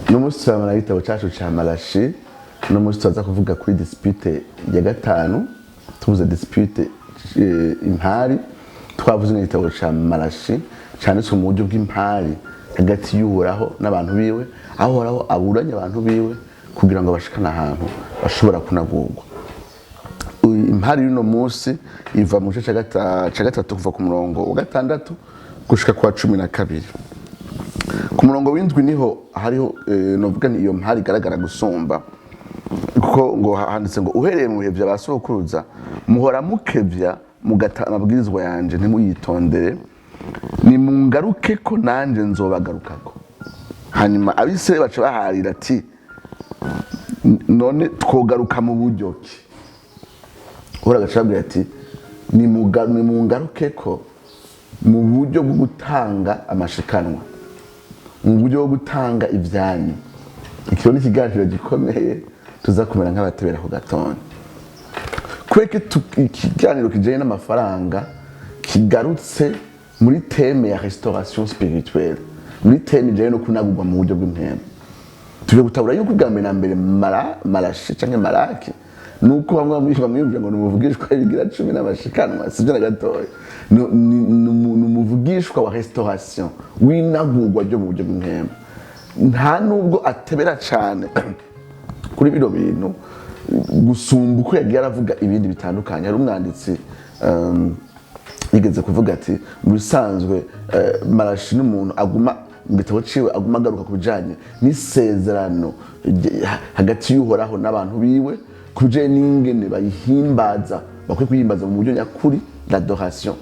Uno munsi turabona igitabo cyacu ca Malachi. Uno munsi turaza kuvuga kuri dispute ya gatanu. Tuvuze dispute, impari, twavuze n'igitabo ca Malachi canditswe mu buryo bw'impari hagati y'Uhoraho n'abantu biwe, aho Uhoraho aburanye abantu biwe kugira ngo bashikane ahantu bashobora kunagurwa. Impari y'uno munsi iva mu gice ca gatatu, kuva ku murongo wa 6 gushika kwa 12. Ku murongo w'7 niho hariho, novuga nti iyo mpari igaragara gusumba, kuko ngo handitse ngo: "Uhereye mu bihe vya ba sokuruza muhora mukevya, mugata amabwirizwa yanje, ntimuyitondere. Nimungaruke ko nanje nzobagarukako." Hanyuma Abisirayeli baca baharira ati: "None twogaruka mu buryo ki?" Uhoraho agaca ababwira ati: "Nimungaruke ko mu buryo bwo gutanga amashikanwa, mu buryo bwo gutanga ibyanyu." Ikiro ni ikiganiro gikomeye, tuza kumera nk'abatebera ku gatondo kureke ikiganiro kijanye n'amafaranga kigarutse muri thème ya restauration spirituelle, muri thème ijanye no kunagurwa mu buryo bw'impemu. Tuje gutabura yuko ubwa mbere na mbere Malachi canke Malaki, nuko bamwe bamwiyumvira ngo ni umuvugishwa w'ibigira cumi n'amashikanwa. Sibyo na gatoya. Ni umuvugishwa wa restauration, w'inagurwa ryo mu buryo bw'impemu. Nta nubwo atebera cane kuri bino bintu gusumba uko yagiye aravuga ibindi bitandukanye. Hari umwanditsi yigeze kuvuga ati mu bisanzwe Malachi n'umuntu aguma mu gitabo ciwe aguma agaruka ku bijanye n'isezerano hagati y'Uhoraho n'abantu biwe, ku bijanye n'ingene bayihimbaza, bakwiye kuyihimbaza mu buryo nyakuri, l'adoration.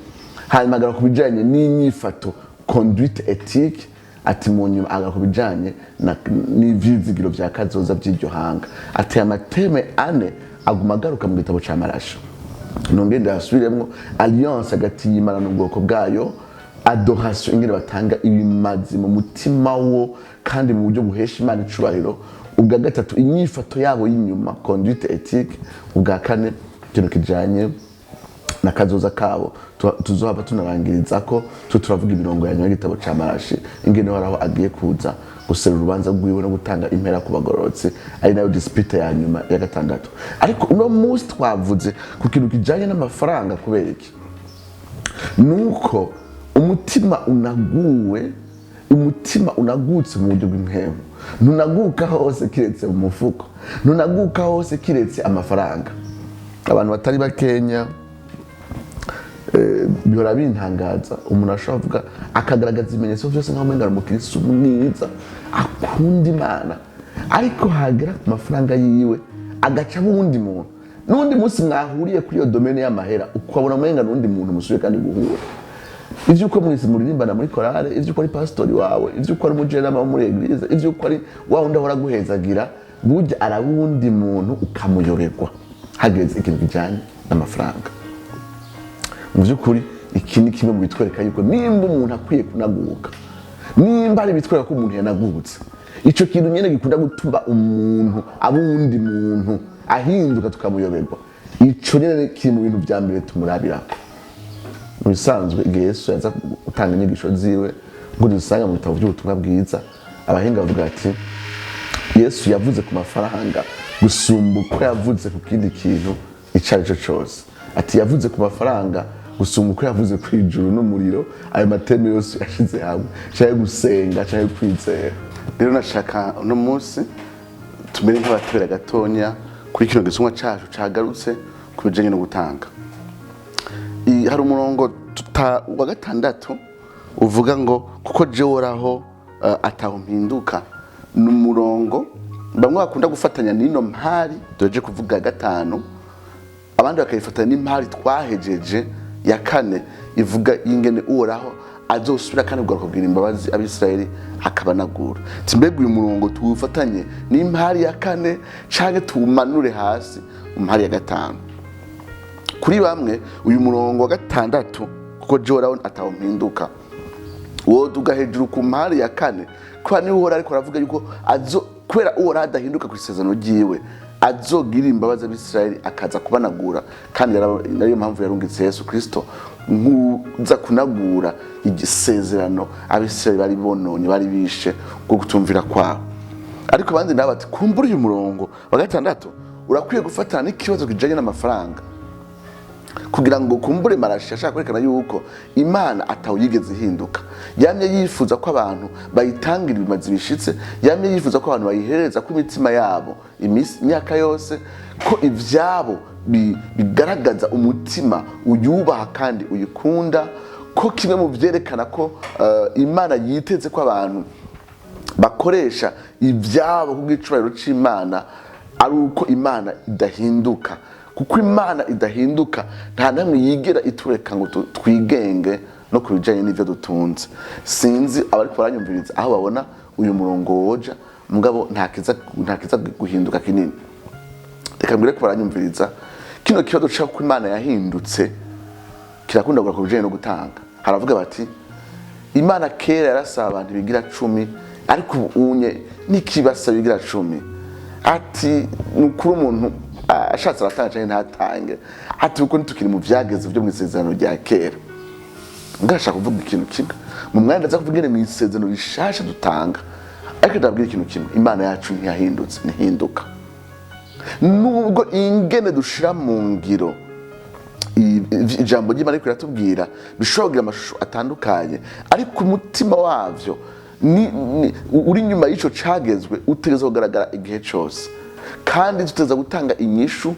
Hanyuma agaruka ku bijanye n'inyifato, conduite éthique. Ati mu nyuma agaruka ku bijanye n'ivyizigiro vya kazoza vy'iryo hanga. Ateye ama thèmes ane aguma agaruka mu gitabo ca Malachi. Nongere ndasubiremwo: alliance hagati y'Imana n'ubwoko bwayo, adoration, ingene batanga ibimazi mu mutima wo kandi mu buryo buhesha Imana icubahiro; ubwa gatatu, inyifato yabo y'inyuma, conduite éthique; ubwa kane, ikintu kijanye na kazoza kabo. Tuzohava tunarangiriza ko tu turavuga imirongo ya nyuma y'igitabo ca Malachi, ingene Uhoraho agiye kuza guserura urubanza rwiwe no gutanga impera ku bagororotsi, ari nayo dispute ya nyuma ya gatandatu. Ariko uno munsi twavuze ku kintu kijanye n'amafaranga. Kubera iki? Nuko umutima unaguwe, umutima unagutse mu buryo bw'impemu ntunaguka hose kiretse mu mufuko, ntunaguka hose kiretse amafaranga. Abantu batari bakenya bihora bintangaza, umuntu ashobora kuvuga, akagaragaza ibimenyetso byose nk'aho umenga ari umukirisitu mwiza akunda Imana, ariko hagera ku mafaranga yiwe agaca uwundi muntu. N'undi munsi mwahuriye kuri iyo domaine y'amahera, ukabona umenga n'undi muntu musubiye kandi guhura. Ivy'uko mwese muririmbana muri korale, ivy'uko ari pasitori wawe, ivy'uko ari umujenama wo muri église, ivy'uko ari wa wundi ahora aguhezagira, burya araba uwundi muntu ukamuyoberwa hageze ikintu kijanye n'amafaranga. Mu by'ukuri iki ni kimwe mu bitwereka yuko nimba umuntu akwiye kunaguka, nimba hari ibitwereka ko umuntu yanagutse, ico kintu nyene gikunda gutuma umuntu aba uwundi muntu, ahinduka tukamuyoberwa, ico nyene kiri mu bintu vya mbere tumurabirako. Mu bisanzwe, igihe Yesu yaza gutanga inyigisho ziwe, ngo dusanga mu bitabo by'ubutumwa bwiza, abahinga bavuga ati Yesu yavuze ku mafaranga gusumba uko yavuze ku kindi kintu icyo ari cyo cyose. Ati yavuze ku mafaranga gusumba uko yavuze ku ijuru n'umuriro. Ayo ma thèmes yose yashyize hamwe, cyangwa gusenga cyangwa kwizera. Rero nashaka uno munsi tumere nk'abatebera gatonya kuri kino gisumwa cacu cagarutse ku bijanye no gutanga. Hari umurongo wa 6 uvuga ngo: "Kuko jewe Uhoraho ataho mpinduka." Ni umurongo bamwe bakunda gufatanya n'ino mpari doje kuvuga ya gatanu, abandi bakayifatanya n'impari twahejeje ya kane, ivuga ingene Uhoraho azosubira kandi kugaruka kugira imbabazi Abisirayeli akabanagura. Ati mbega uyu murongo tuwufatanye n'impari ya kane canke tuwumanure hasi mu mpari ya gatanu? Kuri bamwe, uyu murongo wa 6, "Kuko jewe Uhoraho ataho mpinduka", woduga hejuru ku mpari ya kane, kubera niwe Uhoraho ariko aravuga yuko azo, kubera Uhoraho adahinduka ku isezerano ryiwe, azogira imbabazi Abisirayeli akaza kubanagura, kandi nayo mpamvu yarungitse Yesu Kristo nk'uza kunagura igisezerano Abisirayeli bari bononye, bari bishe bwo kutumvira kwabo. Ariko abandi nabo bati kumbura uyu murongo wa gatandatu urakwiye gufatana n'ikibazo kijanye n'amafaranga, kugira ngo kumbure Marashi ashaka kwerekana yuko Imana atawuyigeze ihinduka, yamye yifuza ko abantu bayitangira ibimazi bishitse, yamye yifuza ko abantu bayihereza ko imitima yabo imyaka yose, ko ivyabo bigaragaza umutima uyubaha kandi uyikunda, ko kimwe mu vyerekana ko Imana yiteze ko abantu bakoresha ibyabo kubw'icubahiro c'Imana ari uko Imana idahinduka. Kuko Imana idahinduka, nta namwe yigera itureka ngo twigenge no ku bijanye n'ivyo dutunze. Sinzi abariko baranyumviriza aho babona uyu murongo woja, mugabo nta kiza guhinduka kinini. Reka mbwire ko baranyumviriza, kino kibazo c'uko Imana yahindutse kirakunda ku bijanye no gutanga. Haravuga bati Imana kera yarasaba abantu ibigira cumi, ariko ubu unye nikibasaba ibigira cumi. Ati ni ukuri, umuntu ashatse aratanga canke ntatange. Ati kuko ntitukiri mu vyageze vyo mu isezerano rya kera. Ngashaka kuvuga ikintu kimwe mu mwanya, ndaza kuvuga ingene mu isezerano rishasha dutanga, ariko ndabwira ikintu kimwe: Imana yacu ntiyahindutse, ntihinduka. Nubwo ingene dushira mu ngiro ijambo ry'Imana ariko riratubwira bishobora kugira amashusho atandukanye, ariko umutima wavyo ni uri inyuma y'ico cagezwe utegerezwa kugaragara igihe cose, kandi tuteza gutanga inyishu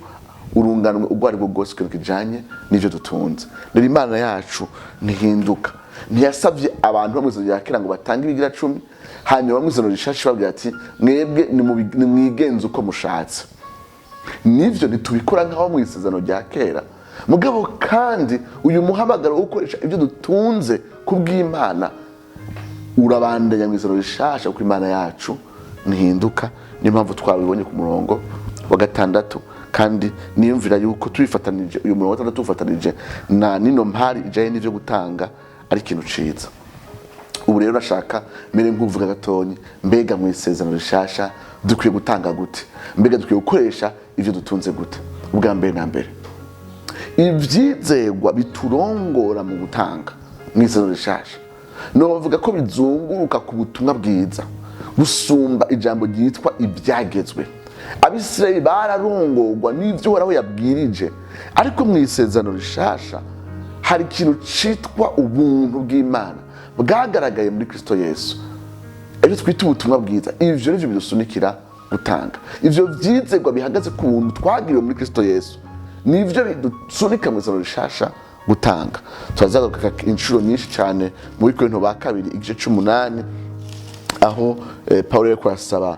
urunganwe urwo ari rwo rwose ikintu kijanye n'ivyo dutunze. Rero Imana yacu ntihinduka. Ntiyasabye abantu bo mw'isezerano rya kera ngo batange ibigira cumi, hanyuma mu isezerano rishasha babwira ati mwebwe nimwigenze uko mushatse. Nivyo, ntitubikora nk'aho mu isezerano rya kera, mugabo kandi uyu muhamagaro wo gukoresha ibyo dutunze ku bw'Imana urabandanya mu isezerano rishasha, kuko Imana yacu ntihinduka. Niyo mpamvu twabibonye ku murongo wa gatandatu, kandi niyumvira yuko tubifatanije, uyu murongo wa gatandatu tuwufatanije na nino mpari ijanye n'ivyo gutanga, ari ikintu ciza. Ubu rero nashaka mere nk'uvuga gatonyi: mbega mu isezerano rishasha dukwiye gutanga gute? Mbega dukwiye gukoresha ivyo dutunze gute? Ubwa mbere na mbere, ivyizegwa biturongora mu gutanga mu isezerano rishasha novuga ko bizunguruka ku butumwa bwiza gusumba ijambo ryitwa ibyagezwe. Abisirayeli bararongorwa n'ivyo Uhoraho yabwirije, ariko mu isezerano rishasha hari ikintu citwa ubuntu bw'Imana bwagaragaye muri Kristo Yesu, ibyo twita ubutumwa bwiza. Ivyo nivyo bidusunikira gutanga. Ivyo vyizegwa bihagaze ku buntu twagiriwe muri Kristo Yesu nivyo bidusunika mu isezerano rishasha gutanga. Turazagaruka inshuro nyinshi cyane muri Korinto ba kabiri igice c'umunani, aho Paulo yariko arasaba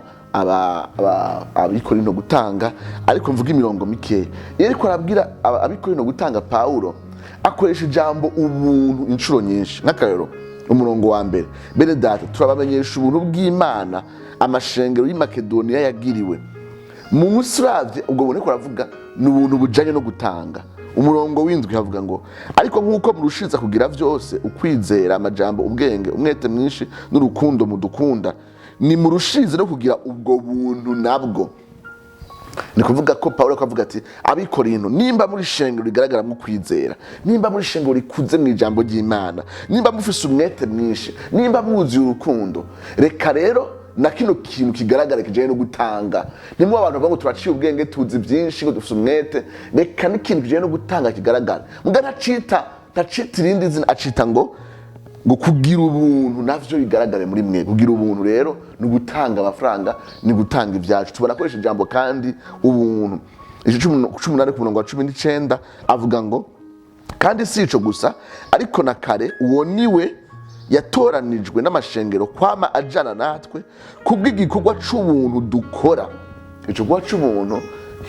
abikorinto gutanga, ariko mvuga imirongo mikeya. Iyo ariko arabwira abikorinto gutanga, Paulo akoresha ijambo ubuntu inshuro nyinshi. Nk'akarero, umurongo wa mbere: "Bene data, turabamenyesha ubuntu bw'Imana amashengero y'i Makedoniya yagiriwe." Munsi uravye ubwo buntu ariko aravuga ni ubuntu bujanye no gutanga. Umurongo w'indwi havuga ngo: "Ariko nk'uko murushiriza kugira vyose, ukwizera, amajambo, ubwenge, umwete mwinshi n'urukundo mudukunda, ni murushirize no kugira ubwo buntu nabwo." Ni kuvuga ko Pawulo akavuga ati abikorinto, nimba muri shengero rigaragaramwo kwizera, nimba muri shengero rikuze mu ijambo ry'Imana, nimba mufise umwete mwinshi, nimba mwuzuye urukundo, reka rero na kino kintu kigaragara kijanye no gutanga. Nimba abantu bavuga ngo turaciye ubwenge, tuzi byinshi, ngo dufise umwete, reka n'ikintu kijanye no gutanga kigaragara. Muga ntacita irindi zina, acita ngo kugira ubuntu navyo bigaragare muri mwe. Kugira ubuntu rero ni ugutanga amafaranga, ni gutanga ibyacu. Tubona akoresha ijambo kandi ubuntu igice 18 ku murongo wa 19, avuga ngo: "Kandi si ico gusa, ariko na kare uwo niwe yatoranijwe n'amashengero kwama ajana natwe kubw'igikorwa c'ubuntu dukora." Ico gikorwa c'ubuntu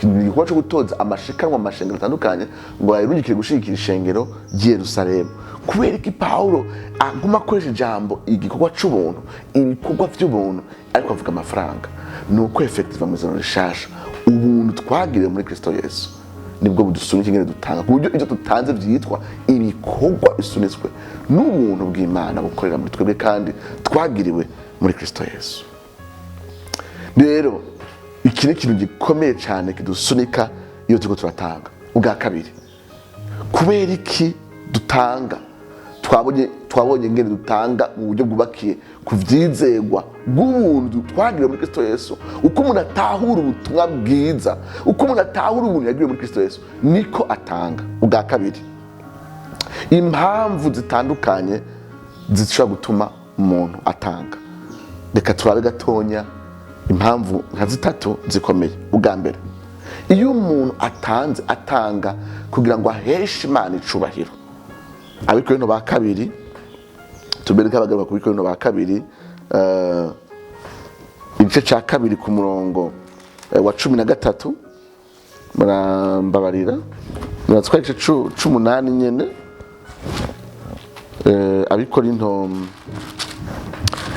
ni igikorwa co gutoza amashikanwa mu mashengero atandukanye ngo bayarungikire gushigikira ishengero ry'i Yerusalemu. Kubera iki Pawulo aguma akoresha ijambo igikorwa c'ubuntu, ibikorwa vy'ubuntu, ariko avuga amafaranga? Ni uko effectivement mu isezerano rishasha ubuntu twagiriwe muri Kristo Yesu nibwo budusunika ingene dutanga, ku buryo ibyo dutanze byitwa ibikorwa bisunitswe n'ubuntu bw'Imana bukorera muri twebwe kandi twagiriwe muri Kristo Yesu. Rero iki ni ikintu gikomeye cyane kidusunika iyo turiko turatanga. Ubwa kabiri, kubera iki dutanga? Twabonye ingene dutanga mu buryo bwubakiye ku vyizegwa bw'ubuntu twagiriwe muri Kristo Yesu. Uko umuntu atahura ubutumwa bwiza, uko umuntu atahura ubuntu yagiriwe muri Kristo Yesu, niko atanga. Ubwa kabiri, impamvu zitandukanye zishobora gutuma umuntu atanga. Reka turabe gatonya impamvu nka zitatu zikomeye. Ubwa mbere, iyo umuntu atanze, atanga kugira ngo aheshe Imana icubahiro. Abikorinto ba kabiri, tubereke abagaruka ku Bikorinto ba kabiri, igice cya kabiri ku murongo wa 13. Murambabarira, muratwara igice c'umunani nyene. Abikorinto,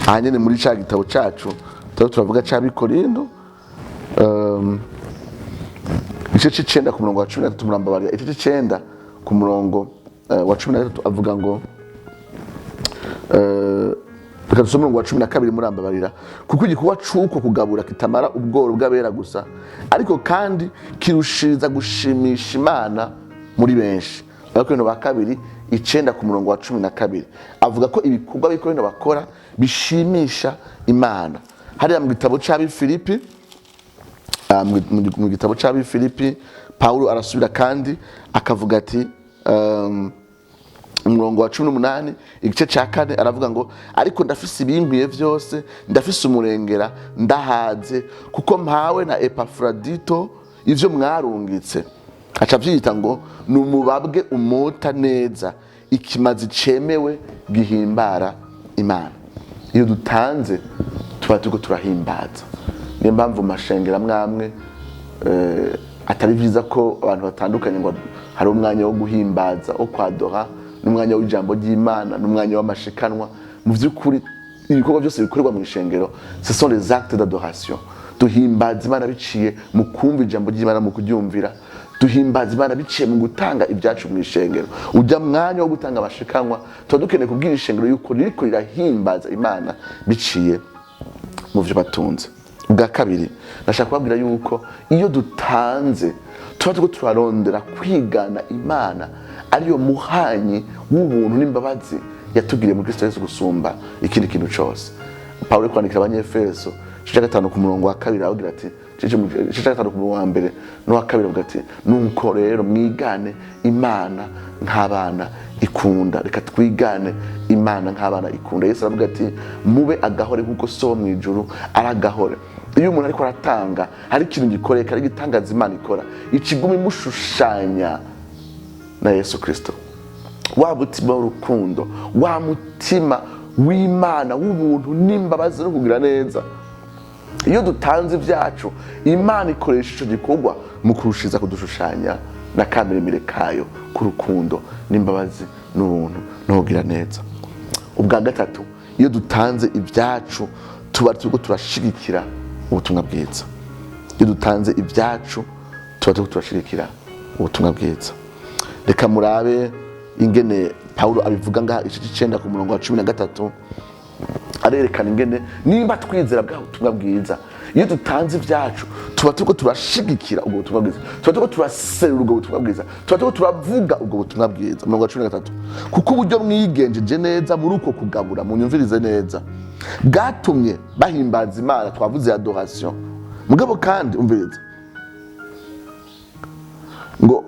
aha nyene muri ca gitabo cacu tuba turavuga c'Abikorinto, igice c'icenda ku murongo wa 13. Murambabarira, igice c'icenda ku murongo wa 13, avuga ngo, reka dusome umurongo wa 12, murambabarira: "Kuko igikorwa c'uko kugabura kitamara ubworo bw'abera gusa, ariko kandi kirushiriza gushimisha Imana muri benshi." Abakorinto ba kabiri 9 ku murongo wa 12 avuga ko ibikorwa b'Ikorinto bakora bishimisha Imana. Hariya mu gitabo c'Abifilipi, mu gitabo c'Abifilipi, Pawulo arasubira kandi akavuga ati, umurongo wa 18, igice cya kane, aravuga ngo: "Ariko ndafise ibinkwiye vyose, ndafise umurengera, ndahaze, kuko mpawe na Epafrodito ivyo mwarungitse." Aca avyita ngo ni umubabwe umota neza, ikimazi cemewe gihimbara Imana. Iyo dutanze tuba turiko turahimbaza. Niyo mpamvu mu mashengero amwe amwe atari vyiza ko abantu batandukanye, ngo hari umwanya wo guhimbaza, wo kwadora, n'umwanya w'ijambo ry'Imana, n'umwanya w'amashikanwa. Mu by'ukuri, ibikorwa byose bikorerwa mu ishengero, ce sont les actes d'adoration. Duhimbaza Imana biciye mu kumva ijambo ry'Imana, mu kuryumvira. Duhimbaza Imana biciye mu gutanga ibyacu mu ishengero. Ujya mwanya wo gutanga amashikanwa, tuba dukeneye kubwira ishengero yuko ririko rirahimbaza Imana biciye mu byo batunze. Ubwa kabiri, ndashaka kubabwira yuko iyo dutanze tuba turiko turarondera kwigana Imana, ariyo muhanyi w'ubuntu n'imbabazi yatugiriye muri Kristo Yesu gusumba ikindi kintu cose. Pawulo ari kwandikira Abanyefeso igice cya gatanu ku murongo wa kabiri, aravugira ati, igice cya gatanu ku murongo wa mbere n'uwa kabiri, avuga ati: "Nuko rero mwigane Imana nk'abana ikunda." Reka twigane Imana nk'abana ikunda. Yesu aravuga ati: "Mube agahore nk'uko So wo mu ijuru ari agahore." Iyo umuntu ariko aratanga, hari ikintu gikoreka, hari igitangaza Imana ikora, ikiguma imushushanya na Yesu Kirisito, wa mutima w'urukundo, wa mutima w'Imana w'ubuntu n'imbabazi no kugira neza. Iyo dutanze ibyacu, Imana ikoresha icyo gikorwa mu kurushiza kudushushanya na kamiremire kayo k'urukundo n'imbabazi n'ubuntu no kugira neza. Ubwa gatatu, iyo dutanze ibyacu tuba turiko turashigikira ubutumwa bwiza. Iyo dutanze ibyacu tuba turiko turashigikira ubutumwa bwiza. Reka murabe ingene Pawulo abivuga ngaha, igice c'icenda ku murongo wa 13. Arerekana ingene nimba twizera bwa butumwa bwiza, iyo dutanze ibyacu tuba turiko turashigikira ubwo butumwa bwiza, tuba turiko turaserura ubwo butumwa bwiza, tuba turiko turavuga ubwo butumwa bwiza. Umurongo wa 13: "Kuko uburyo mwigenjeje neza muri uko kugabura," munyumvirize neza, "bwatumye bahimbaza Imana." Twavuze adoration. Mugabo kandi umvirize ngo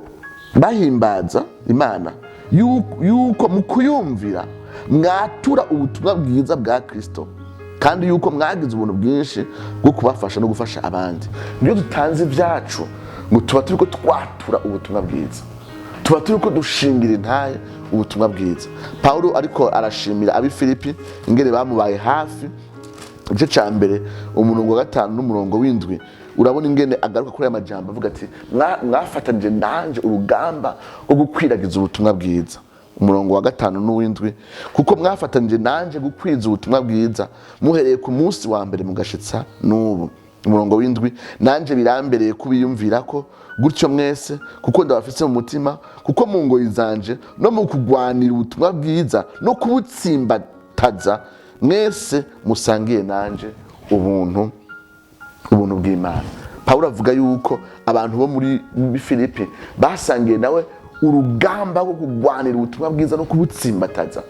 bahimbaza Imana yuko mu kuyumvira mwatura ubutumwa bwiza bwa Kristo, kandi yuko mwagize ubuntu bwinshi bwo kubafasha no gufasha abandi. Iyo dutanze ibyacu, ngo tuba turiko twatura ubutumwa bwiza, tuba turiko dushingira intahe ubutumwa bwiza. Pawulo ariko arashimira ab'i Filipi ingene bamubaye hafi, igice cya mbere umurongo wa gatanu n'umurongo w'indwi, urabona ingene agaruka kuri aya majambo, avuga ati: "Mwafatanije nanje urugamba rwo gukwiragiza ubutumwa bwiza." Umurongo wa gatanu n'uw'indwi: "Kuko mwafatanije nanje gukwiza ubutumwa bwiza muhereye ku munsi wa mbere mugashitsa n'ubu." Umurongo w'indwi: "Nanje birambereye kubiyumvira ko gutyo mwese, kuko ndabafise mu mutima, kuko mu ngoyi zanje no mu kugwanira ubutumwa bwiza no kubutsimbataza mwese musangiye nanje ubuntu bw'Imana." Pawulo avuga yuko abantu bo muri Filipi basangiye nawe. Urugamba rwo kurwanira ubutumwa bwiza no kubutsimbataza.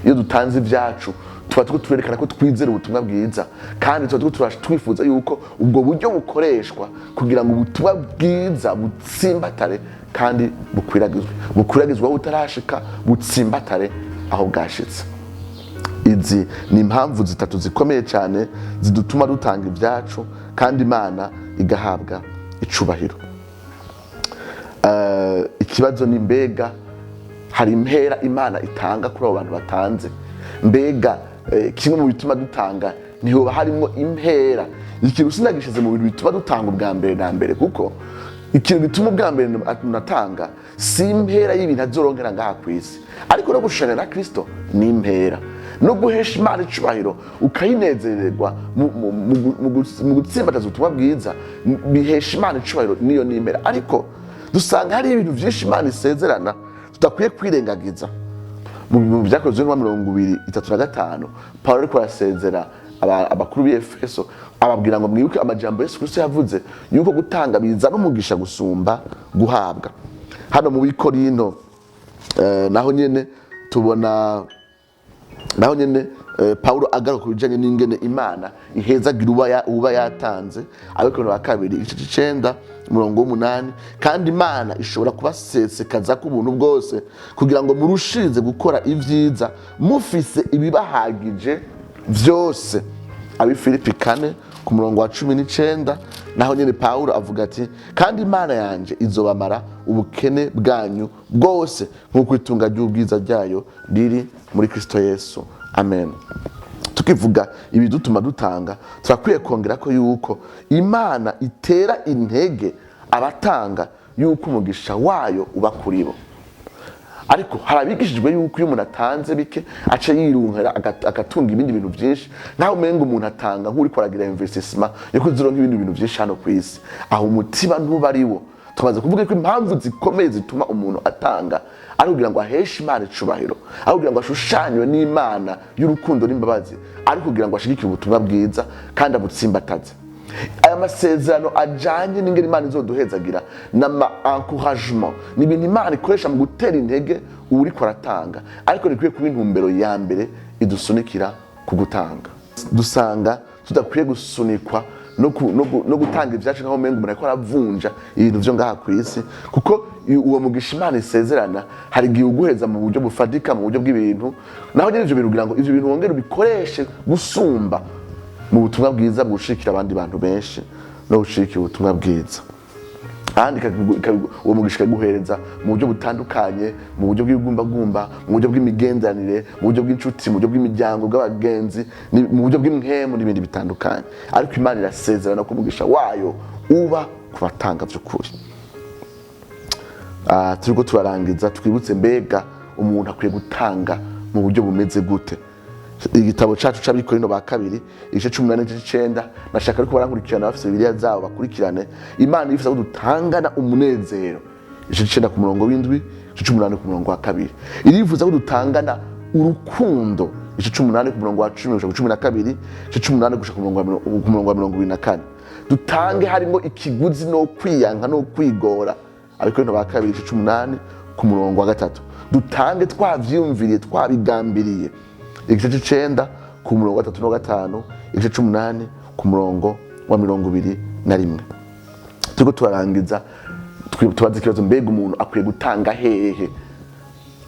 Iyo dutanze ibyacu, tuba turiko turerekana ko twizera ubutumwa bwiza, kandi tuba turiko twifuza yuko ubwo buryo bukoreshwa kugira ngo ubutumwa bwiza butsimbatare kandi bukwiragizwe, bukwiragizwe aho butarashika, butsimbatare aho bwashitse. Izi ni impamvu zitatu zikomeye cyane zidutuma dutanga ibyacu kandi Imana igahabwa icubahiro. Ikibazo ni: mbega hari impera Imana itanga kuri abo bantu batanze? Mbega kimwe mu bituma dutanga ntihoba harimo impera? Ikintu sinagishize mu bintu bituma dutanga ubwa mbere na mbere, kuko ikintu gituma ubwa mbere natanga si impera y'ibintu azorongera ngaha ku isi, ariko no gushushanya na Kristo ni impera, no guhesha Imana icubahiro, ukayinezererwa mu gutsimbataza ubutumwa bwiza, bihesha Imana icubahiro, niyo ni impera. Ariko dusanga hari ibintu byinshi Imana isezerana tudakwiye kwirengagiza. Mu Byakozwe nka 20:35, Pawulo ariko arasezera abakuru b'i Efeso, ababwira ngo: "Mwibuke amajambo Yesu Kristo yavuze yuko gutanga bizana umugisha gusumba guhabwa." Hano mu Bikorino naho nyene tubona, naho nyene Paulo agaruka ku bijanye n'ingene Imana ihezagira uba yatanze. Abakorinto ba kabiri, igice c'icenda, umurongo w'umunani: "Kandi Imana ishobora kubasesekaza ko ubuntu bwose, kugira ngo murushirize gukora ibyiza, mufise ibibahagije vyose." Abi Filipi 4, ku murongo wa 19, naho nyene Paulo avuga ati: "Kandi Imana yanje izobamara ubukene bwanyu bwose, nk'uko itunga ry'ubwiza ryayo riri muri Kristo Yesu." Amen. Tukivuga ibidutuma dutanga, turakwiye kongera ko yuko Imana itera intege abatanga, yuko umugisha wayo uba kuri bo. Ariko hari abigishijwe yuko iyo umuntu atanze bike aca yirunkera agatunga ibindi bintu byinshi, nkaho umenga umuntu atanga nk'uriko aragira investissement yo kuzironka ibindi bintu byinshi hano ku isi. Aho umutima ntuba ari wo. Tumaze kuvuga ko impamvu zikomeye zituma umuntu atanga ari kugira ngo aheshe Imana icubahiro, ari kugira ngo ashushanywe n'Imana y'urukundo n'imbabazi, ari kugira ngo ashigikire ubutumwa bwiza kandi abutsimbataze. Aya masezerano ajanye n'ingene Imana izoduhezagira n'ama encouragement ni ibintu Imana ikoresha mu gutera intege uwuriko aratanga, ariko rikwiye kuba intumbero ya mbere idusunikira ku gutanga. Dusanga tudakwiye gusunikwa no gutanga ibyacu nkaho umenga umuntu ariko aravunja ibintu vyo ngaha ku isi, kuko uwo mugisha Imana isezerana hari igihe uguheza mu buryo bufatika, mu buryo bw'ibintu. Naho nyine ivyo bintu, kugira ngo ivyo bintu wongere ubikoreshe gusumba mu butumwa bwiza, bwushikira abandi bantu benshi no gushikira ubutumwa bwiza. Ahandi uwo mugisha ikaguhereza mu buryo butandukanye, mu buryo bw'ibigumbagumba, mu buryo bw'imigenderanire, mu buryo bw'inshuti, mu buryo bw'imiryango, bw'abagenzi, mu buryo bw'impwemu n'ibindi bitandukanye. Ariko Imana irasezerana ko umugisha wayo uba ku batanga by'ukuri. Turiko turarangiza, twibutse: mbega umuntu akwiye gutanga mu buryo bumeze gute? Igitabo cacu c'Abikorino ba kabiri, igice c'umunani c'icenda, nashaka ariko barankurikirana bafise Bibiliya zabo bakurikirane. Imana yifuza ko dutangana umunezero. Igice c'icenda ku murongo w'indwi, igice c'umunani ku murongo wa kabiri. Irifuza ko dutangana urukundo. Igice c'umunani ku murongo wa 10 gushika ku 12, igice c'umunani gushika ku murongo wa 24. Dutange harimo ikiguzi no kwiyanka no kwigora. Abakorinto ba kabiri, igice c'umunani, ku murongo wa gatatu. Dutange twavyiyumviriye, twabigambiriye. Igice c'icenda ku murongo wa gatatu no gatanu, igice c'umunani ku murongo wa 21. Turiko turarangiza, tubaze ikibazo: mbega umuntu akwiye gutanga hehe?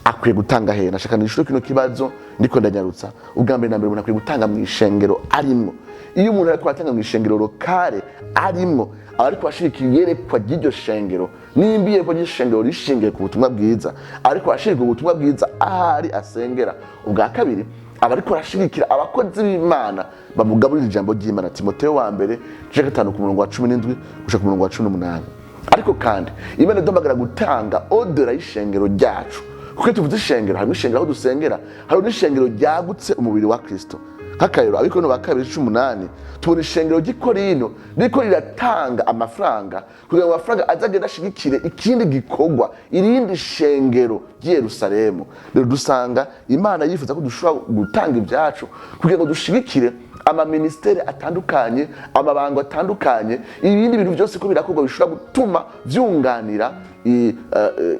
Akwiye gutanga hehe? Nashaka nishure kino kibazo ndiko ndanyarutsa. Ubwa mbere na mbere, umuntu akwiye gutanga mu ishengero arimwo. Iyo umuntu ariko aratanga mu ishengero locale arimwo, aba ariko ashirika iyerekwa ry'iryo shengero. Nimba iyerekwa ry'ishengero rishingiye ku butumwa bwiza, ariko arashirika ubutumwa bwiza ahari asengera. Ubwa kabiri, aba ariko arashigikira abakozi b'Imana bamugaburira ijambo ry'Imana. Timoteyo wa mbere, igice gatanu, ku murongo wa 17 gushika ku murongo wa 18. Ariko kandi Imana iduhamagara gutanga au-delà y'ishengero ryacu, kuko iyo tuvuze ishengero, harimo ishengero aho dusengera, hari n'ishengero ryagutse, umubiri wa Kristo. Nk'akarero, Abikorino ba kabiri 18, tubona ishengero ry'i Korino ririko riratanga amafaranga kugira ngo amafaranga azagende ashigikire ikindi gikorwa, irindi shengero ry'i Yerusalemu. Rero dusanga Imana yifuza ko dushobora gutanga ibyacu kugira ngo dushigikire Amaministeri atandukanye, amabango atandukanye, ibindi bintu byose ko birakorwa bishobora gutuma vyunganira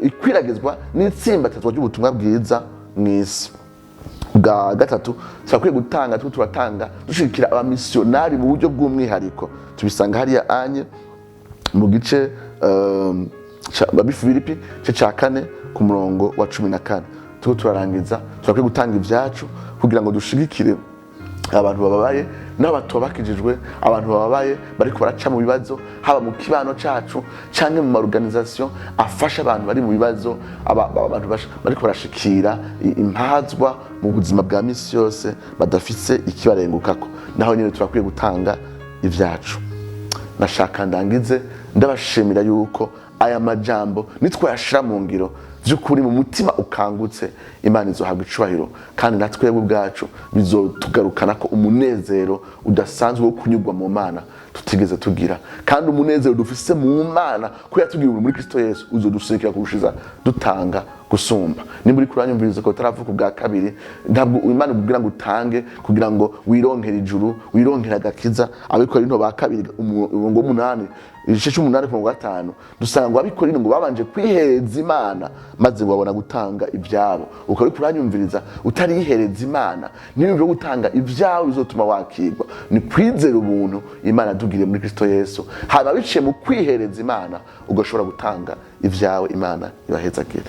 ikwiragizwa n'itsimbatazwa ry'ubutumwa bwiza mu isi. Bwa gatatu, turakwiye gutanga, turiko turatanga dushigikira abamisiyonari mu buryo bw'umwihariko. Tubisanga hariya anye mu gice Abifilipi, igice ca 4 ku murongo wa 14. Turiko turarangiza. Turakwiye gutanga ibyacu kugira ngo dushigikire abantu bababaye n'abatobakijijwe, abantu bababaye bariko baraca mu bibazo, haba mu kibano cacu canke mu ma organisation afasha abantu bari mu bibazo, abantu bariko barashikira impazwa mu buzima bwa misi yose, badafise ikibarengukako. Naho nyene turakwiye gutanga ivyacu. Nashaka ndangize ndabashimira yuko aya majambo nitwayashira mu ngiro by'ukuri, mu mutima ukangutse, Imana izohabwa icubahiro, kandi na twebwe ubwacu bizotugarukana ko umunezero udasanzwe wo kunyurwa mu Mana tutigeze tugira. Kandi umunezero dufise mu Mana ko yatugiriye muri Kristo Yesu uzodusunikira kurushiza dutanga gusumba. Nimba uri kuranyumviriza ko utaravuka ubwa kabiri, ntabwo Imana ikubwira ngo utange kugira ngo wironkere ijuru, wironkere agakiza. Abikorinto ba kabiri, umurongo w'umunani, igice c'umunani ku murongo wa 5, dusanga ngo Abikorinto ngo babanje kwihereza Imana, maze ngo babona gutanga ibyabo. Ukaba uri kuranyumviriza utarihereza Imana, niba gutanga ibyawe bizotuma wakirwa, ni kwizera ubuntu Imana yatugiriye muri Kristo Yesu, haba biciye mu kwihereza Imana ugashobora gutanga ibyawe. Imana ibahezagire.